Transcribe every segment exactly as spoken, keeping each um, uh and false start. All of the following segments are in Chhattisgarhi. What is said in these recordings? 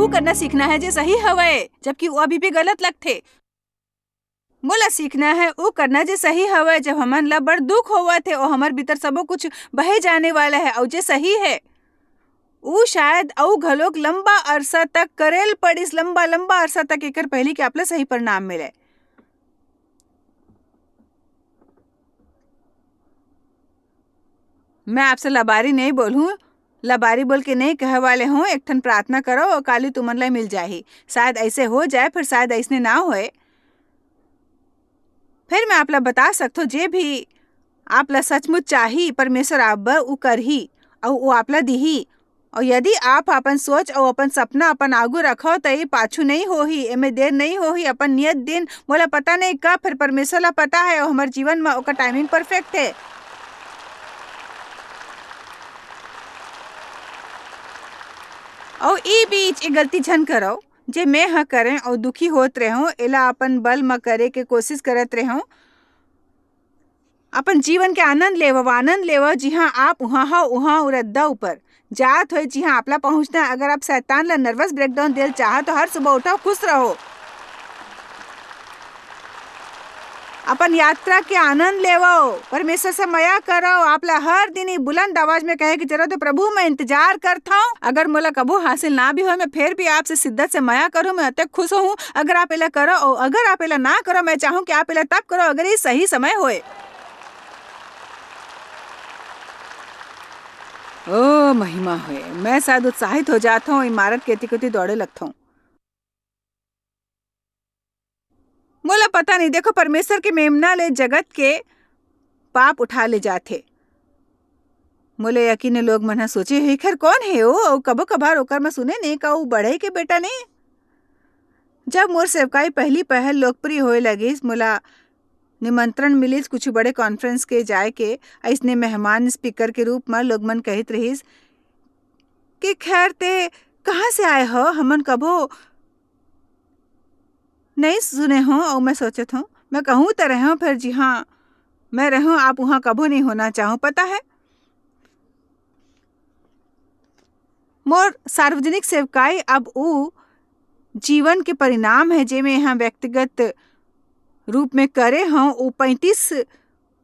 वो करना सीखना है जे सही हवय, जबकि वो अभी भी गलत लगथे। मोला सीखना है वो करना जे सही हवय। जब हमन ला बड़ दुख होवत हे, ओ हमर भीतर सबो कुछ बहे जाने वाला है, अउ जे सही है, ऊ शायद अउ घलोक लंबा अरसा तक करेल पड़िस, लंबा, लंबा अरसा तक एकर पहिली कि आप ला सही परिणाम मिले। मैं आपसे लबारी नहीं बोलूं, लबारी बोल के नहीं कहे वाले हूँ। एक ठन प्रार्थना करो और काली तुमन ला मिल जाही। शायद ऐसे हो जाए, फिर शायद ऐसने ना होए। फिर मैं आप ला बता सकथो, जे भी आप ला सचमुच चाही, परमेश्वर आप बर ऊ करही, अउ वो आप ला दिही। अउ यदि आप अपन सोच अउ अपन सपना अपन आगू रखव, त ये पाछू नहीं होही, एमे देर नहीं होही। अपन नियत दिन, मोला पता नहीं कब, फिर परमेश्वर ला पता है, अउ हमर जीवन म ओकर टाइमिंग परफेक्ट है। अउ ई बीच ये गलती झन करव, जे मैं ह करें अउ दुखी होत रहूं, एला अपन बल म करे के कोशिश करत रहूं। अपन जीवन के आनंद लेवव, आनंद लेवव, जिहां आप उहां हव, उहां उ रद्दा ऊपर जात होय, जिहां आपला पहुंचना। अगर आप शैतान ला नर्वस ब्रेकडाउन देल चाहत हो, हर सुबह उठव, खुश रहो। अपन यात्रा के आनंद लेवव, परमेश्वर से मया करव। आपला हर दिन ई बुलंद आवाज में कहे की जरूरत है, "प्रभु, मैं इंतजार करत हूँ। अगर मोला कभू हासिल ना भी होय, मैं फिर भी आपसे शिद्दत से मया करूँ, मैं अतेक खुश हूँ।" अगर आप एला करो, अउ अगर आप एला ना करो, मैं चाहूँ कि आप एला तब करो, अगर ये सही समय होय। ओ महिमा होय, मैं शायद उत्साहित हो जात हूँ, इमारत के एती कोती दौड़े लगत हूँ। मोला पता नहीं, देखो, परमेश्वर के मेमना ले जगत के पाप उठा ले जाथे। मोला यकीन है, लोग मन ह सोचे हे, "खैर, कौन हे ओ? अउ कभो कभार ओकर मैं सुने नहीं, का ऊ बढ़ई के बेटा नहीं?" जब मोर सेवकाई पहली पहल लोकप्रिय होए लगिस, मोला निमंत्रण मिलिस कुछ बड़े कॉन्फ्रेंस के जाए के। अइसने मेहमान स्पीकर के रूप म लोग मन कहित रहिस कि, "खैर, ते कहाँ से आए हो? हमन कभो नहीं सुने हो।" अउ मैं सोचत हूँ, मैं कहूँ त रहूँ, फिर जिहाँ मैं रहूँ, आप उहाँ कभो नहीं होना चाहो, पता है? मोर सार्वजनिक सेवकाई अब ऊ जीवन के परिणाम है, जे मैं यहाँ व्यक्तिगत रूप में करे हूँ, ऊ पैंतीस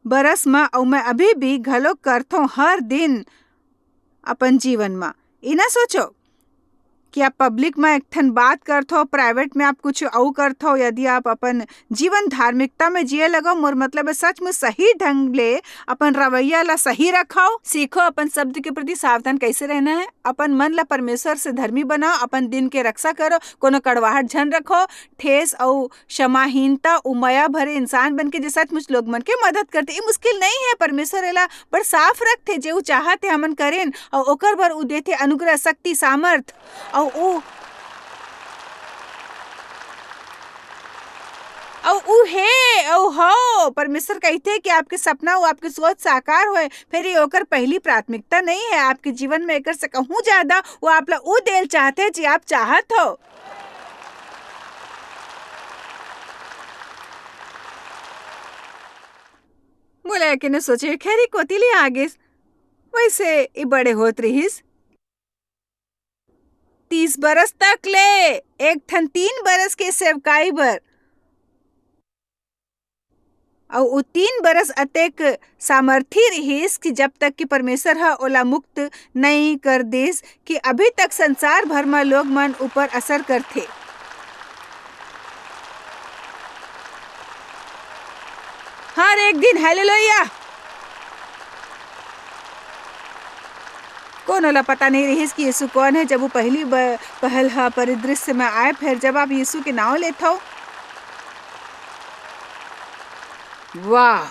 बरस म, अउ मैं अभी भी घलो करथों, हर दिन अपन जीवन म। ई ना सोचो कि आप पब्लिक म एक ठन बात करथो, प्राइवेट में आप कुछ अउ करथो। यदि आप अपन जीवन धार्मिकता में जिए लगो, मोर मतलब है सच में सही ढंग ले अपन रवैया ला सही रखो, सीखो अपन शब्द के प्रति सावधान कैसे रहना है, अपन मन ला परमेश्वर से धर्मी बनाओ, अपन दिन के रक्षा करो, कोनो कड़वाहट झन रखो, ठेस अउ क्षमाहीनता, ऊ मया भरे इंसान बन के जे सचमुच लोग मन के मदद करथे। ये मुश्किल नहीं है, परमेश्वर एला बड़ साफ रखथे, जे ऊ चाहत हे हमन करेन, अउ ओकर बर ऊ देथे अनुग्रह, शक्ति, सामर्थ, अउ ऊ, अउ ऊ हे, अउ हो, परमेश्वर कहिथे कि आपके सपना अउ आपके सोच साकार होए, फिर ये ओकर पहली प्राथमिकता नहीं है आपके जीवन में। एकर से कहूँ ज्यादा वो आप ला ऊ देल चाहथे, जे आप चाहत हो। मोला एके न सोचे, खैरी कोती ले आ गेस। वैसे ई बड़े होत रिहिस तीस बरस तक ले, एक ठन तीन बरस के सेवकाई बर। अउ ऊ तीन बरस अतेक सामर्थी रिहिस कि जब तक कि परमेश्वर ह ओला मुक्त नई कर दिस, कि अभी तक संसार भर म लोग मन ऊपर असर करथे। हर एक दिन, हालेलुया! कोनो ला पता नहीं रिहिस कि यीशु कौन है, जब वो पहली ब-, पहल ह परिदृश्य में आए। फिर जब आप यीशु के नाव लेथव, वाह,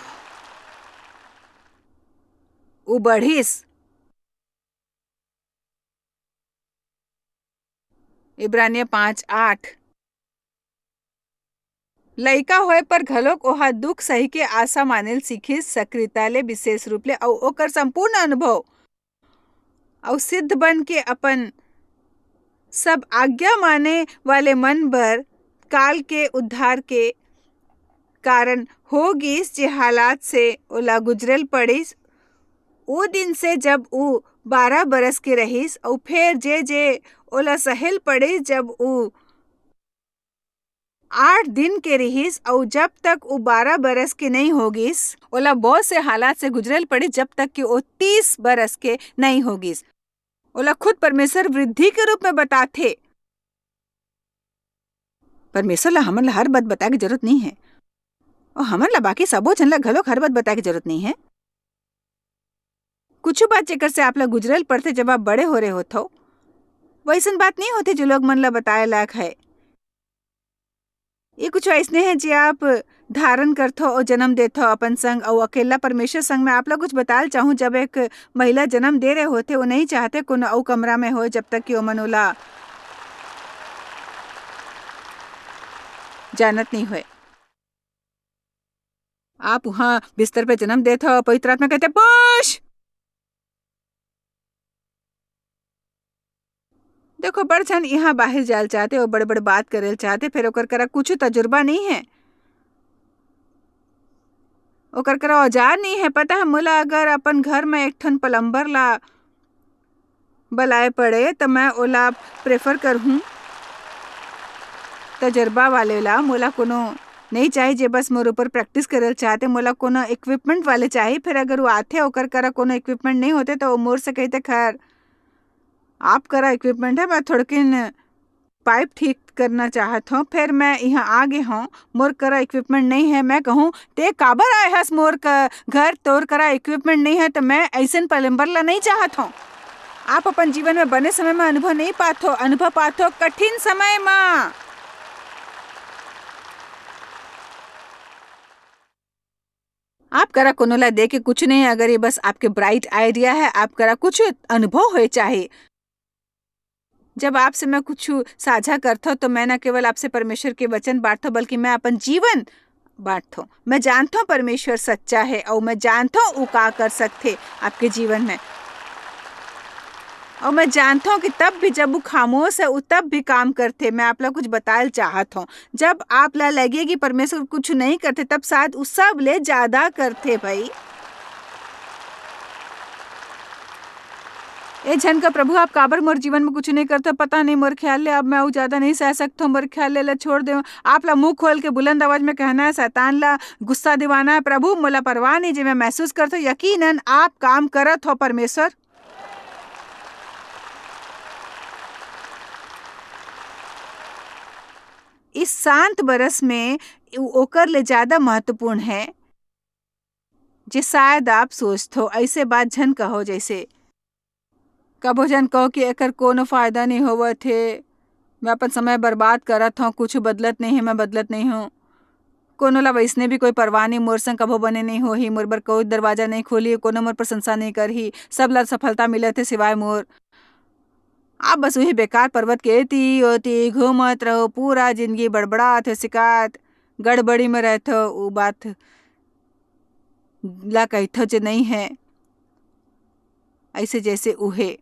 वो बढ़िस। इब्रानिया पाँच आठ। लइका होए पर घलोक ओहा दुख सही के आशा मानेल सीखिस, सक्रियता ले, विशेष रूप ले, अउ ओकर संपूर्ण अनुभव अउ सिद्ध बन के अपन सब आज्ञा माने वाले मन बर काल के उद्धार के कारण हो गिस, जे हालात से ओला गुजरेल पड़िस। ओ दिन से जब ऊ बारह बरस के रहिस, अऊ फेर जे-जे ओला सहेल पड़े, जब ऊ आठ दिन के रिहिस, अउ जब तक ऊ बारह बरस के नई हो गिस, ओला बहुत से हालात से गुजरेल पड़े, जब तक कि ओ तीस बरस के नई हो गिस। ओला खुद परमेश्वर वृद्धि के रूप में बताथे। परमेश्वर ला हमन ला हर बात बताए के जरूरत नहीं है, और हमन ला बाकी सबो झन ला घलोक हर बात बताए के जरूरत नहीं है। कुछ बात जेकर से आप ला गुजरेल पड़थे, जब आप बड़े हो रहे होथो, वैसन बात नहीं होथे जो लोग मन ला बताए लायक है। ये कुछ ऐसने है जे आप धारण करथो और जन्म देथो अपन संग, और अकेला परमेश्वर संग। मैं आप ला कुछ बताल चाहूँ, जब एक महिला जन्म दे रहे होथे, वो नहीं चाहते कोनो अउ कमरा में हो, जब तक कि ओमन ओला जानत नहीं होए। आप वहाँ बिस्तर पे जन्म देथो, पवित्र आत्मा कहते, "पुश!" देखो, बड़ झन यहाँ बाहिर जाल चाहते, वो बड़-बड़ बात करेल चाहते, फिर ओकर करा कुछ तजुर्बा नहीं है, ओकर करा औजार नहीं है। पता है, मोला अगर अपन घर में एक ठन प्लम्बर ला बलाए पड़े, त मैं ओला प्रेफर करहूँ, तजर्बा वाले ला। मोला कोनो नहीं चाही जे बस मोर ऊपर प्रैक्टिस करल चाहते, मोला कोनो इक्विपमेंट वाले चाही। फिर अगर वो आथे, ओकर करा कोनो इक्विपमेंट नहीं होते, त वो मोर से कहते, "खैर, आप करा इक्विपमेंट है, मैं थोड़किन पाइप ठीक करना चाहत हूँ, फिर मैं यहाँ आ गे हूँ, मोर करा इक्विपमेंट नहीं है।" मैं कहूँ, "ते काबर आए हस मोर क-, घर, तोर करा इक्विपमेंट नहीं है, तो मैं ऐसन प्लम्बर ला नहीं चाहत हूँ।" आप अपन जीवन में बने समय में अनुभव नहीं पाथो, अनुभव पाथो कठिन समय में। आप करा कोनो ला दे के कुछ नहीं, अगर ये बस आपके ब्राइट आइडिया है, आप करा कुछ अनुभव होए चाहे। जब आपसे मैं कुछ साझा करथो, तो मैं न केवल आपसे परमेश्वर के वचन बांटथो, बल्कि मैं अपन जीवन बांटथो। मैं जानथो परमेश्वर सच्चा है, और मैं जानथो वो का कर सकथे आपके जीवन में। और मैं जानथो कि तब भी जब वो खामोश है, वो तब भी काम करथे। मैं आप ला कुछ बतायल चाहत हूँ, जब आप ला लगे कि परमेश्वर कुछ नहीं करथे, तब शायद वो सब ले ज्यादा करथे भाई। ए झन का प्रभु, आप काबर मोर जीवन में कुछ नहीं करथो? पता नहीं, मोर ख्याल ले अब मैं अउ ज्यादा नहीं सह सकथो, मोर ख्याल ले ला छोड़ देव। आप ला मुंह खोल के बुलंद आवाज में कहना है, शैतान ला गुस्सा दिवाना है, "प्रभु, मोला परवाह नहीं, जे मैं महसूस करथो, यकीनन आप काम करत हो परमेश्वर।" इस शांत बरस में उ-, ओकर ले ज्यादा महत्वपूर्ण है, जे शायद आप सोचथो। ऐसे बात झन कहो, जैसे कभो झन कहो कि एकर कोनो फायदा नहीं होवत हे, मैं अपन समय बर्बाद करत हूँ, कुछ बदलत नहीं है, मैं बदलत नहीं हूँ। कोनो ला वैसने भी कोई परवाह नहीं, मोर संग कभो बने नहीं होही, मोर बर कोई दरवाजा नहीं खोली, कोनो मोर प्रशंसा नहीं करही, सब ला सफलता मिलत हे सिवाय मोर। आप बस उही बेकार पर्वत के एती ओती घूमत रहो, पूरा जिंदगी बड़बड़ात हे, शिकायत, गड़बड़ी में रहथो। उ बात ला कहिथो जे नहीं है, ऐसे जैसे उहे।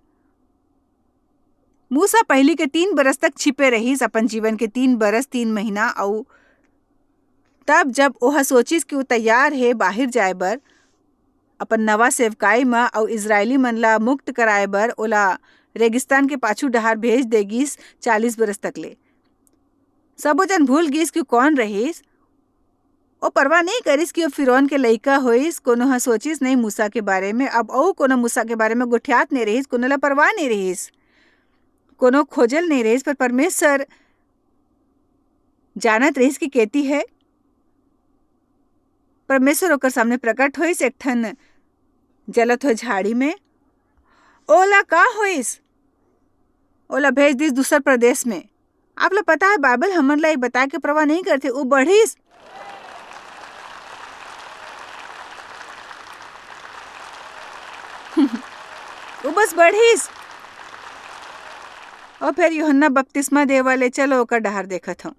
मूसा पहिली के तीन बरस तक छिपे रहिस, अपन जीवन के तीन बरस, तीन महीना, अउ तब जब ओह सोचिस कि वो तैयार हे बाहिर जाए बर, अपन नवा सेवकाई म, अउ इजरायली मन ला मुक्त कराए बर ओला रेगिस्तान के पाछू डहार भेज दे गिस चालीस बरस तक ले। सबो जन भूल गिस कि कौन रहिस। ओ परवाह नहीं करिस कि ओ फिरौन के लइका होइस। कोनो ह सोचिस नहीं मूसा के बारे में। अब अउ कोनो मूसा के बारे में गोठियात नहीं रहिस, कोनो ला परवाह नहीं रहिस, कोनो खोजल नहीं रहिस, पर परमेश्वर जानत रहिस कि केती है। परमेश्वर ओकर सामने प्रकट होइस एक ठन जलत हुए झाड़ी में। ओला का होइस? ओला भेज दिस दूसर प्रदेश में। आप ला पता है, बाइबल हमन ला ये बता के परवाह नहीं करथे, वो बढ़िस। वो बस बढ़िस। और फिर यूहन्ना बपतिस्मा देवा ले चलो ओकर डहार देखत हूँ।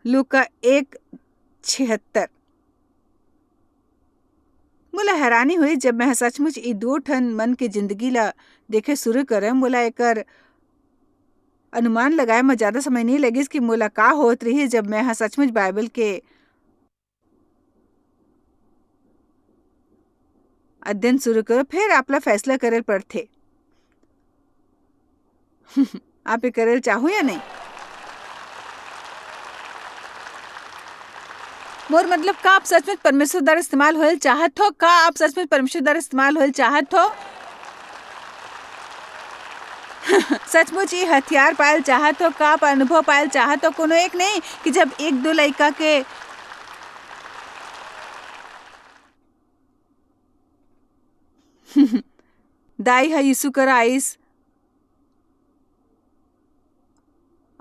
लूका एक छिहत्तर। मोला हैरानी हुई जब मैं सचमुच ई दो ठन मन के जिंदगी ला देखे शुरू करे। मोला एकर अनुमान लगाए म ज्यादा समय नहीं लगिस कि मोला का होत रही जब मैं ह सचमुच बाइबल के अध्ययन शुरू करो। फिर आपला फैसला करे पड़थे। आप ये करेल चाहो या नहीं? मोर मतलब, का आप सचमुच परमेश्वर द्वारा इस्तेमाल होएल चाहत हो? का आप सचमुच परमेश्वर द्वारा इस्तेमाल होएल चाहत हो? सचमुच ये हथियार पाएल चाहत हो? का आप अनुभव पाएल चाहत हो? कोनो एक नहीं कि जब एक दो लइका के दाई ह यीशु करा आइस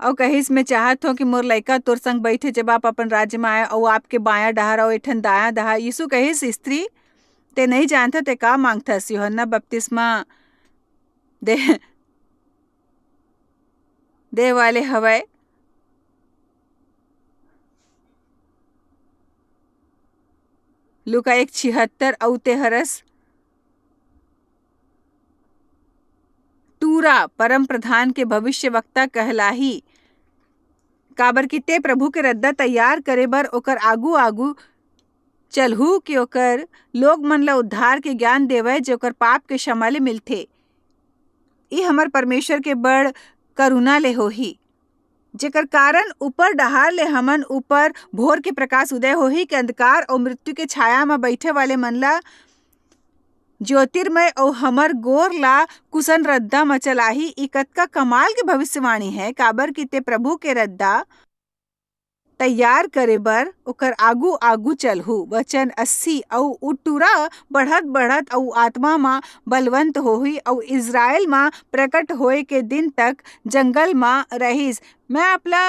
अउ कहिस, "मैं चाहत हूँ कि मोर लइका तोर संग बइठे, जब आप अपन राज्य म आए, अउ आपके बायां डहार अउ एक ठन दायां डहार।" यीशु कहिस, "स्त्री, ते नहीं जानत, ते का मांगथस?" यूहन्ना बपतिस्मा दे, दे वाले हवय। लूका एक छिहत्तर, अउ ते हरस टूरा, परम प्रधान के भविष्यवक्ता कहलाही, काबर कि ते प्रभु के रद्दा तैयार करे बर ओकर आगू-आगू चलहू, कि ओकर लोग मन ल उद्धार के ज्ञान देवय, जे ओकर पाप के क्षमा ले मिलथे। ई हमर परमेश्वर के बड़ करुणा ले होही, जेकर कारण ऊपर डहार ले हमन ऊपर भोर के प्रकाश उदय होही, कि अंधकार अउ मृत्यु के छाया म बइठे वाले मन ल ज्योतिर्मय अउ हमर गोर ला कुसन रद्दा म चलाही। ई कतका कमाल के भविष्यवाणी है, काबर कि ते प्रभु के रद्दा तैयार करे बर ओकर आगू-आगू चलहू। वचन अस्सी, अउ ऊ टूरा बढ़त-बढ़त अउ आत्मा म बलवंत होही, अउ इस्राएल म प्रकट होए के दिन तक जंगल म रहिस। मैं आपला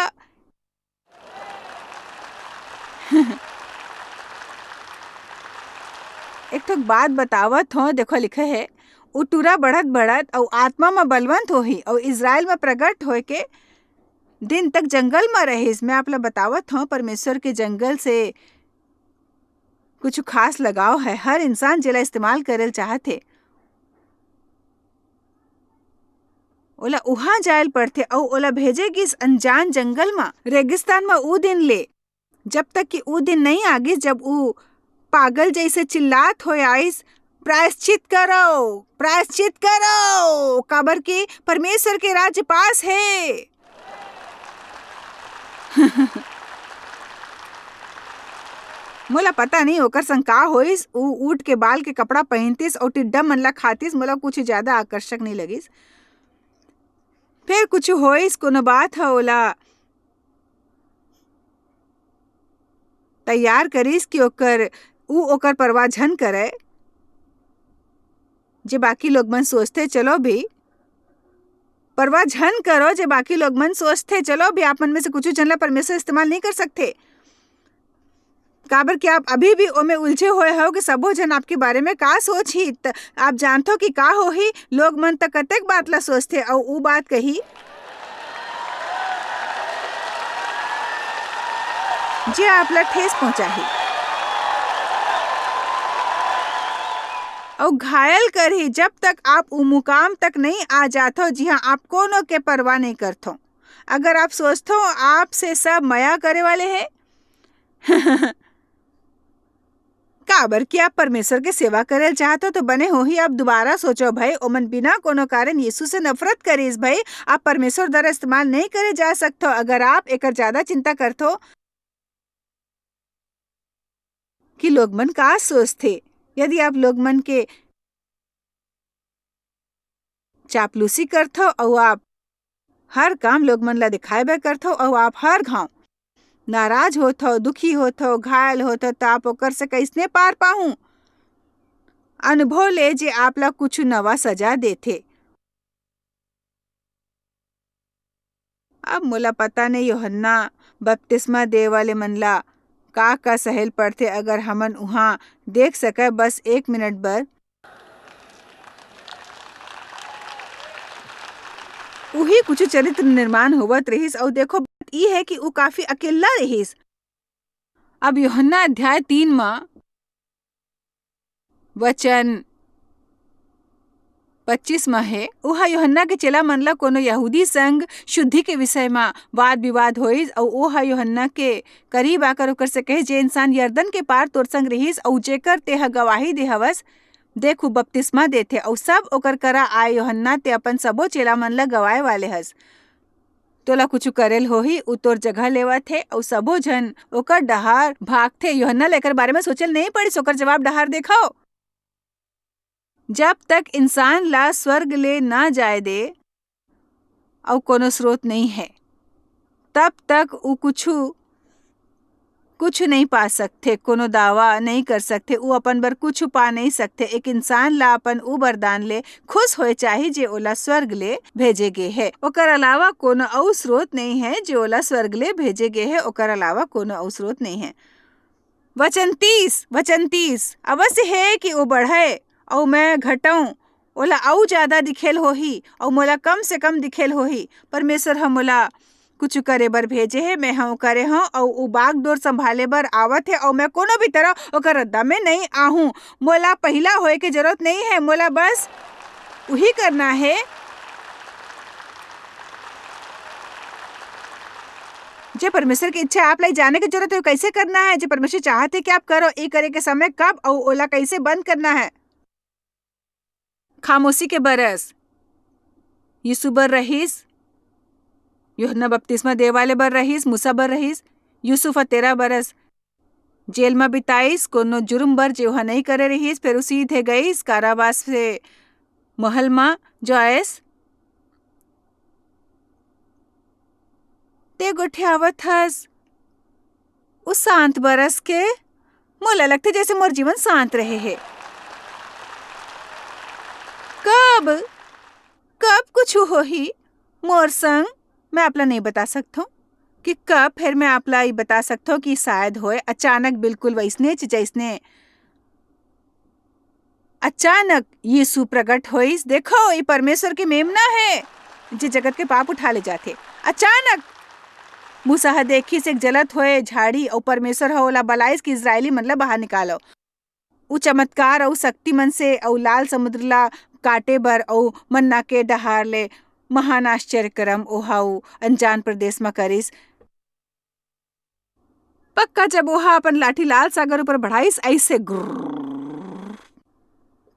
एक ठो बात बतावत हों, देखो लिखे हे, "ऊ टूरा बढ़त-बढ़त अउ आत्मा म बलवंत होही, अउ इस्राएल म प्रगट होए के दिन तक जंगल म रहिस।" मैं आप ला बतावत हों, परमेश्वर के जंगल से कुछ खास लगाव है। हर इंसान जेला इस्तेमाल करेल चाहत हे, ओला उहाँ जायल पड़थे अउ ओला भेजे गिस अनजान जंगल म, रेगिस्तान म। ऊ दिन ले, जब तक कि ऊ दिन नइ आगिस, जब ऊ पागल जइसे चिल्लात होए आइस, "प्रायश्चित करो, प्रायश्चित करो, काबर कि परमेश्वर के राज्य पास हे।" मोला पता नहीं ओकर संग का होइस, ऊ ऊँट के बाल के कपड़ा पहिनतिस अउ टिड्डा मन ला खातिस, मोला कुछ ज्यादा आकर्षक नहीं लगिस। फेर कुछ होइस, कोनो बात ह ओला तैयार करिस कि ओकर, ऊ ओकर परवाह झन करय। जे बाकी लोग मन सोचथे, चलो भी, परवाह झन करो, जे बाकी लोग मन सोचथे, चलो भी, आप मन में से कुछ झन ला परमेश्वर इस्तेमाल नहीं कर सकथे। काबर कि आप अभी भी ओमे उलझे होए हो कि सबो झन आपके बारे में का सोचही। त आप जानथो कि का होही? लोग मन त कतेक बात ला सोचथे, अउ ऊ बात कही, जे आप ला ठेस पहुंचाही अउ घायल करही, जब तक आप ऊ मुकाम तक नहीं आ जाथो, जिहां आप कोनो के परवाह नहीं करथो। अगर आप सोचथो, आपसे सब मया करे वाले हैं, काबर कि आप परमेश्वर के सेवा करे चाहत हो, तो बने होही आप दोबारा सोचो भाई। ओमन बिना कोनो कारण यीशु से नफरत करिस भाई। आप परमेश्वर द्वारा इस्तेमाल नहीं करे जा सकथो। अगर आप एकर ज्यादा चिंता करथो कि लोग मन का सोचथे, यदि आप लोग मन के चापलूसी करथो अउ आप हर काम लोग मन ला दिखाए बर करथो अउ आप हर घाव नाराज होथो, दुखी होथो, घायल होथो, त आप ओकर से कइसने पार पाहू? अनुभव ले जे आप ला कुछ नवा सजा देथे। अब मोला पता नहीं यूहन्ना बपतिस्मा दे वाले मन ला का का सहल पड़थे, अगर हमन उहाँ देख सकय बस एक मिनट बर। उही कुछ चरित्र निर्माण होवत रहिस, अउ देखो, बात ई है कि ऊ काफी अकेल्ला रहिस। अब यूहन्ना अध्याय तीन म वचन पच्चीस म हे, ओह यूहन्ना के चेला मन ला कोनो यहूदी संग शुद्धि के विषय म वाद-विवाद होइस, अउ ओह यूहन्ना के करीब आकर ओकर से कहे, "जे इंसान यरदन के पार तोर संग रिहिस, अउ जेकर तेह गवाही दे हवस, देख, वो बपतिस्मा देथे, अऊ सब ओकर करा आए यूहन्ना, ते अपन सबो चेला मन ला गवाए वाले हस। तोला कुछु करेल होही, ऊ तोर जगह लेवत हे, अऊ सबो झन ओकर डहार भागथे। यूहन्ना ला एकर बारे में सोचेल नहीं पड़िस, ओकर जवाब डहार देखव। जब तक इंसान ला स्वर्ग ले ना जाए दे, अऊ कोनो स्रोत नहीं है, तब तक ऊ कुछु, कुछु नहीं पा सकथे, कोनो दावा नहीं कर सकथे, ऊ अपन बर कुछु पा नहीं सकथे। एक इंसान ला अपन ऊ वरदान ले खुश होए चाही, जे ओला स्वर्ग ले भेजे गे है। ओकर अलावा कोनो अऊ स्रोत नहीं है, जे ओला स्वर्ग ले भेजे गे है। ओकर अलावा कोनो अऊ स्रोत नहीं है। वचन तीस, वचन तीस, अवश्य हे कि वो बढ़य, अऊ मैं घटऊं, ओला अऊ ज्यादा दिखेल होही, अऊ मोला कम से कम दिखेल होही। परमेसर ह मोला कुछु करे बर भेजे हे, मैं ह ओकरे हंव, अऊ वो बागडोर संभाले बर आवत हे, अऊ मैं कोनो भी तरह ओकर रद्दा में नइं आहूं। मोला पहिला होए के जरूरत नइं हे, मोला बस उही करना हे, जे परमेसर के इच्छा हे। आप ला जाने के जरूरत हे, कइसे करना हे, जे परमेसर चाहत हे कि आप करो, ए करे के समय कब अऊ ओला कइसे बंद करना हे। खामोसी के बरस यीसू बर रहिस, यूहन्ना बपतिस्मा देय वाले बर रहिस, मूसा बर रहिस। यूसुफ ह तेरह बरस जेल म बिताइस, कोनो जुर्म बर जे ओह नइं करे रिहिस, फेर ओ सीधे गइस कारावास से महल म, जॉयस। ते गोठियावत हस, ओ शांत बरस के, मोला लगथे जइसे मोर जीवन शांत रहे हे। कब, कब कुछु होही मोर संग, मैं आप ला नइं बता सकथंव कि कब, फेर मैं आप ला ई बता सकथंव कि शायद होय अचानक, बिल्कुल वइसनेच जइसने अचानक यीसू प्रगट होइस। देखो, ये परमेसर के मेमना हे, जे जगत के पाप उठा ले जाथे। अचानक मूसा ह देखिस एक जलत होए झाड़ी, अऊ परमेसर ह ओला बलाइस कि इसरायली मन ला बाहर निकालो। ऊ चमत्कार अऊ शक्ति मन से, अऊ लाल समुद्र ला काटे बर, अऊ मन्ना के डहार ले महान आश्चर्य करम ओहा ऊ अनजान प्रदेश म करिस। पक्का जब ओहा अपन लाठी लाल सागर ऊपर बढ़ाइस, अइसे गुर्र।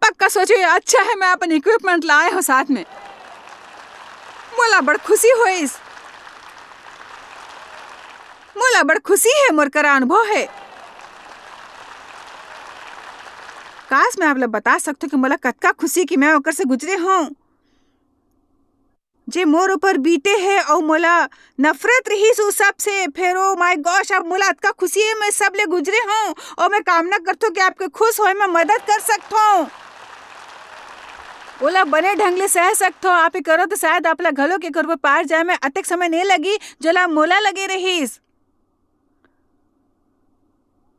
पक्का सोचे, "अच्छा हे, मैं अपन equipment लाए हंव साथ में।" मोला बड़ खुसी होइस। मोला बड़ खुसी हे, मोर करा अनुभव हे। काश, मैं आप ला बता सकथंव कि मोला कतका खुसी कि मैं ओकर से गुजरे हंव। जे मोर ऊपर बीते हे अऊ मोला नफरत रिहिस उ सब से, फेर, oh my gosh, अब मोला अतका खुसी हे, मैं सब ले गुजरे हंव, अऊ मैं कामना करथंव कि आपके खुस होय म मदद कर सकथंव। ओला बने ढंग ले सह सकथंव। आप ए करो, त शायद आप ला घलो के करो पार जाय म अतेक समय नइं लगी, जोला मोला लगे रिहिस।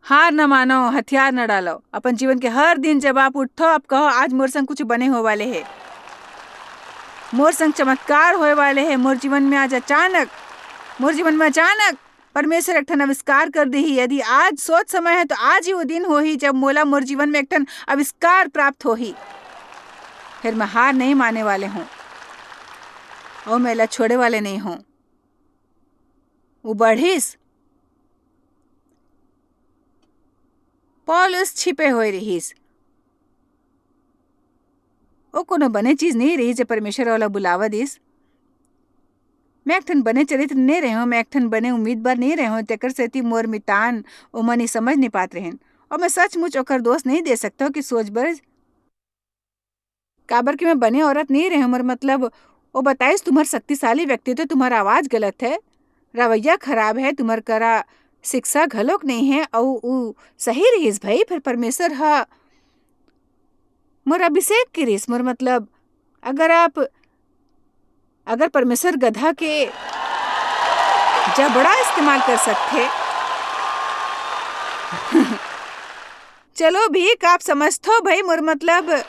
हार न मानो, हथियार न डालो। अपन जीवन के हर दिन जब आप उठथो, आप कहो, "आज मोर संग कुछ बने होय वाले हे, मोर संग चमत्कार होय वाले हे, मोर जीवन में आज अचानक, मोर जीवन में अचानक परमेसर एक ठन आविष्कार कर दिही।" यदि आज सोच समय हे, त आज ही वो दिन होही, जब मोला मोर जीवन में एक ठन आविष्कार प्राप्त होही। फेर मैं हार नइं माने वाले हंव, अऊ मैं एला छोड़े वाले नइं हंव। वो बढ़िस। पौलुस छिपे होय रिहिस। वो कोनो बने चीज नइं रिहिस, जे परमेसर ओला बुलावा दिस। मैं एक ठन बने चरित्र नइं रेहेंव, मैं एक ठन बने उम्मीदवार नइं रेहेंव, तेकर सेती मोर मितान ओमन ई समझ नइं पात रहिन। अऊ मैं सचमुच ओकर दोस नइं दे सकथंव कि सोच बर काबर कि मैं बने औरत नइं रेहेंव, मोर मतलब, वो बताइस, "तुम्हर शक्तिशाली व्यक्तित्व, तुम्हर आवाज गलत हे, रवैया खराब हे, तुम्हर करा सिकसा घलोक नइं हे।" अऊ ऊ सही रिहिस भई, फेर परमेसर ह मोर अभिषेक किरिस, मोर मतलब, अगर आप, अगर परमेसर गधा के जबड़ा इस्तेमाल कर सकथे, चलो भी, का आप समझथो भई, मोर मतलब,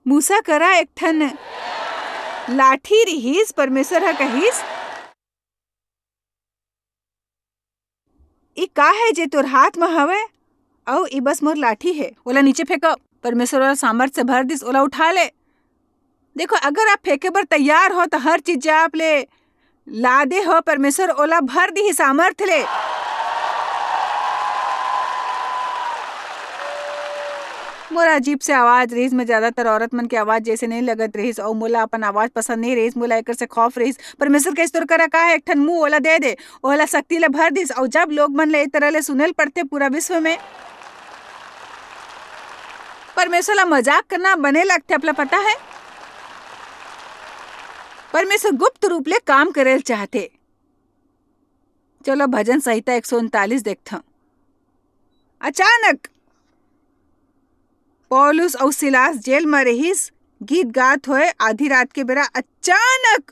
मूसा करा एक ठन लाठी रिहिस, परमेसर ह कहिस, "ई का हे जे तोर हाथ म हवय?" अऊ ई बस मोर लाठी हे, ओला नीचे फेंको। परमेसर ओला सामर्थ से भर दिस, ओला उठा ले। देखो, अगर आप फेंके बर तैयार हो, त हर चीज जे आप ले लादे हो, परमेसर ओला भर दिही सामर्थ ले। मोर अजीब से आवाज रहिस, मैं ज्यादातर औरत मन के आवाज जैसे नहीं लगत रहिस, अउ मोला अपन आवाज पसंद नहीं रहिस, मोला एकर से खौफ रहिस। परमेश्वर कहिस, "तोर करा का है? एक ठन मुंह ओला दे दे।" ओला शक्ति ला भर दिस, अउ जब लोग मन ला ए तरह ले सुनेल पड़थे पूरा विश्व में, परमेश्वर ला मजाक करना बने लगथे, आपला पता है? परमेश्वर गुप्त रूप ले काम करेल चाहथे। चलो, भजन संहिता एक सौ उनतालीस देखथन। अचानक पौलुस अउ सिलास जेल म रिहिस, गीत गात होए, आधी रात के बेरा अचानक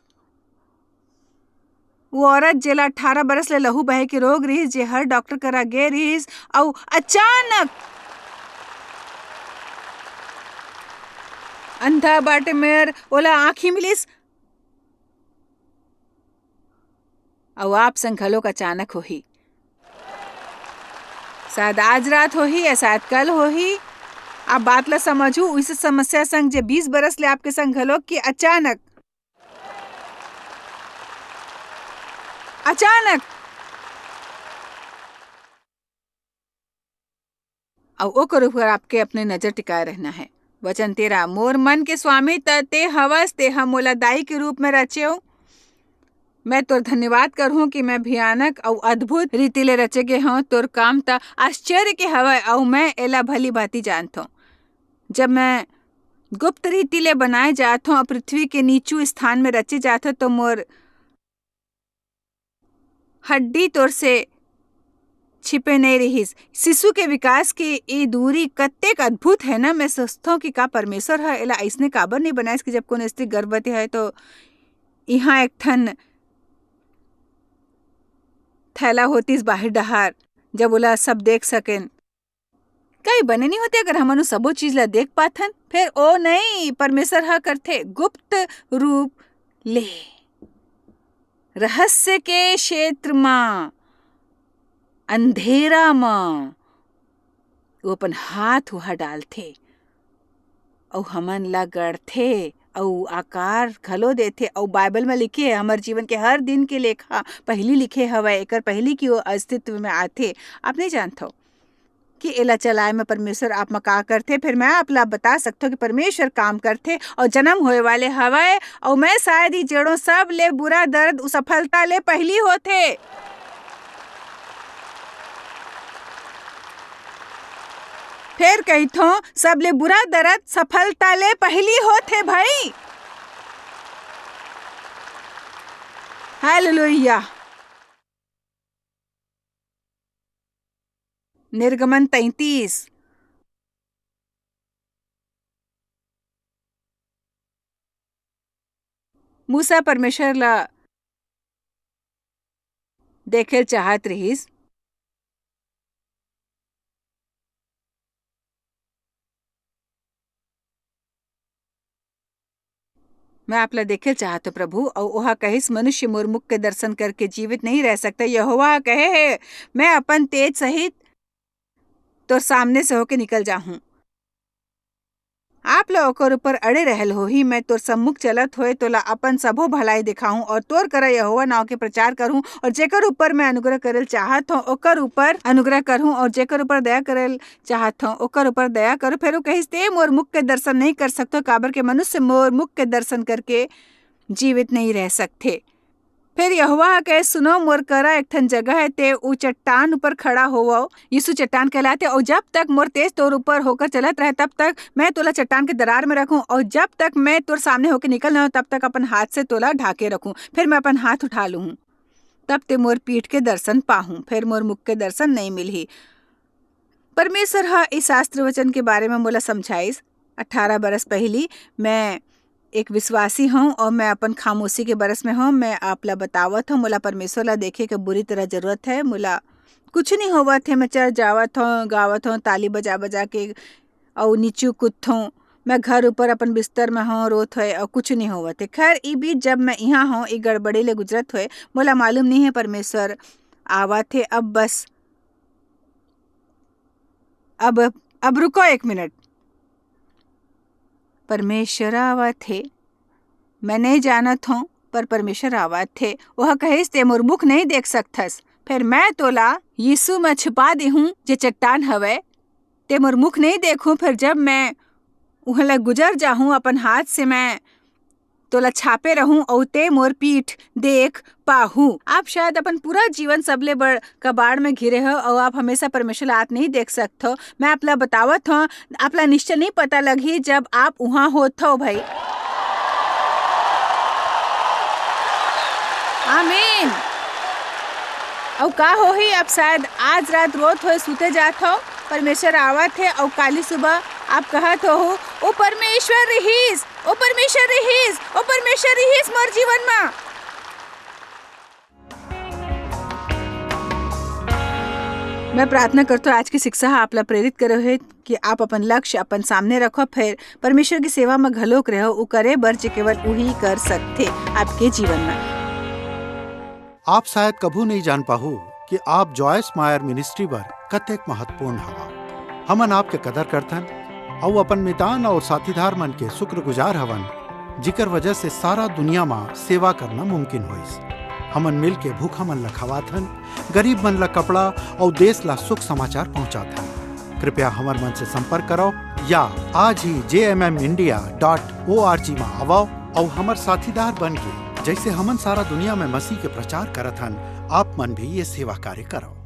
वो औरत, जेला अठारह बरस ले लहू बहे के रोग रिहिस, जे हर डॉक्टर करा गे रिहिस, अउ अचानक अंधा बार्टिमेयस ओला आँखी मिलिस। अउ आप संग घलोक अचानक होही। शायद आज रात होही या शायद कल होही। आप बात ला समझू, उस समस्या संग जे बीस बरस ले आपके संग घलोक कि अचानक, अचानक अउ ओकर ऊपर आपके अपने नजर टिकाए रहना है। वचन तेरह, मोर मन के स्वामी त ते हवस, ते ह मोला दाई के रूप में रचेव। मैं तोर धन्यवाद करहूं कि मैं भयानक अउ अद्भुत रीति ले रचे गे हंव। तोर काम त आश्चर्य के हवय, अउ मैं एला भली भांति जानथंव। जब मैं गुप्त रीति ले बनाए जाथंव अउ पृथ्वी के नीचू स्थान में रचे जाथंव, तो मोर हड्डी तोर से छिपे नहीं रिहिस। शिशु के विकास के ये दूरी कतेक अद्भुत है ना। मैं सोचथंव कि का परमेश्वर ह एला अइसने काबर नहीं बनाइस कि जब कोनो स्त्री गर्भवती है तो इहाँ एक ठन थैला होतिस बाहिर डहार, जब ओला सब देख सकेन। कई बने नहीं होते अगर हमन सबो चीज ला देख पाथन। फिर ओ नहीं, परमेश्वर ह करथे गुप्त रूप ले, रहस्य के क्षेत्र म, अंधेरा म वो अपन हाथ उहा डालथे अउ हमन ला गढ़थे अउ आकार घलो देथे। अउ बाइबल म लिखे हे, हमर जीवन के हर दिन के लेखा पहिली लिखे हवय, एकर पहिली कि वो अस्तित्व में आथे। आप नहीं जानथव कि एला चलाए में परमेश्वर आप म का करथे। फिर मैं आप ला बता सकथव कि परमेश्वर काम करथे अउ जन्म होए वाले हवय, अउ मैं शायद ई जेड़ो सब ले बुरा दर्द उ सफलता ले पहिली होथे। फेर कहिथों, सबले बुरा दरद सफलता ले पहिली होथे भाई। हालेलुया। निर्गमन तैंतीस। मूसा परमेश्वर ला देखे चाहत रिहिस। मैं आप ला देखे चाहत हूँ, प्रभु। अउ ओहा कहिस, "मनुष्य मोर मुख के दर्शन करके जीवित नहीं रह सकता।" यहोवा कहे हे, "मैं अपन तेज सहित तोर सामने से होके निकल जाहूँ।" आप ला ओकर ऊपर अड़े रहल होही। मैं तोर सम्मुख चलत होए तोला अपन सबो भलाई दिखाहूं और तोर करा यहोवा नांव के प्रचार करहूं, और जेकर ऊपर मैं अनुग्रह करल चाहत हूं, ओकर ऊपर अनुग्रह करहूं, और जेकर ऊपर दया करल चाहत हूं, ओकर ऊपर दया करूं। फेर वो कहिस, "ते मोर मुख के दर्शन नहीं कर सकतो, काबर के मनुष्य मोर मुख के दर्शन करके जीवित नहीं रह सकते।" फेर यहोवा ह कहे, "सुनो, मोर करा एक ठन जगह है, ते ऊ चट्टान ऊपर खड़ा होवव।" यीशु चट्टान कहलाते, "और जब तक मोर तेज तोर ऊपर होकर चलत रहे, तब तक मैं तोला चट्टान के दरार में रखूं, और जब तक मैं तोर सामने होकर निकल ना हूं, तब तक अपन हाथ से तोला ढाके रखूं। फिर मैं अपन हाथ उठा लूं, तब ते मोर पीठ के दर्शन पाहूं, फिर मोर मुख के दर्शन नहीं मिलही।" परमेश्वर ह इस शास्त्र वचन के बारे में मोला समझाइस। अठारह बरस पहिली मैं एक विश्वासी हूँ और मैं अपन खामोशी के बरस में हूँ। मैं आप ला बतावत हूँ, मोला परमेश्वर ला देखे के बुरी तरह जरूरत है। मोला कुछ नहीं होवत है, मैं चर्च जावत हूँ, गावत हूँ, ताली बजा बजा के, और नीचू कूदत हूँ। मैं घर ऊपर अपन बिस्तर में हूँ, रोत होए और कुछ नहीं होवत है। खैर, ई बीच जब मैं यहाँ हूँ, ई गड़बड़ी ले गुजरत होए, मोला मालूम नहीं है परमेश्वर आवत है। अब बस, अब, अब रुको एक मिनट। परमेश्वर आवत हे। मैं नहीं जानत हूँ, पर परमेश्वर आवत हे। वह कहिस, "ते मोर मुख नहीं देख सकथस, फिर मैं तोला यीशु में छिपा देहूँ, जे चट्टान हवय, ते मोर मुख नहीं देखहूं, फिर जब मैं उहां ले गुजर जाहूं, अपन हाथ से मैं तोला छापे रहूं अउ ते मोर पीठ देख पाहूं। आप शायद अपन पूरा जीवन सबले बड़ कबाड़ में घिरे हो अउ आप हमेशा परमेश्वर ला आत नहीं देख सकत हो। मैं आप ला बतावत हूं, आप ला निश्चय नहीं पता लगही जब आप उहां होत हो भाई। आमीन। अउ का होही, आप शायद आज रात रोत होए सुते जात हो, परमेश्वर आवत हे अउ काली सुबह आप कहत हो, "ओ परमेश्वर रिहिस, ओ परमेश्वर रिहिस, ओ परमेश्वर रिहिस मोर जीवन मा।" मैं प्रार्थना करतो आज की शिक्षा ह आप ला प्रेरित करे हे कि आप अपन लक्ष्य अपन सामने रखो, फिर परमेश्वर की सेवा में घलोक रहो, उ करे बर जे केवल उही कर सकथे आपके जीवन में। आप शायद कभू नहीं जान पाहू कि आप जॉयस मायर मिनिस्ट्री बर कतेक महत्वपूर्ण हवा। हमन आपके कदर करथन अउ अपन मितान अउ साथीदार मन के शुक्रगुजार हवन, जिकर वजह से सारा दुनिया मा सेवा करना मुमकिन होइस। हमन मिल के भूखा मन ला खवाथन, गरीब मन ला कपड़ा अउ देश ला शुभ समाचार पहुंचाथन। कृपया हमर मन से संपर्क करो या आज ही J M M India dot O R G मा आवो अउ हमर साथीदार बन के, जैसे हमन सारा दुनिया में मसीह के प्रचार करत हन, आप मन भी ये सेवा कार्य करो।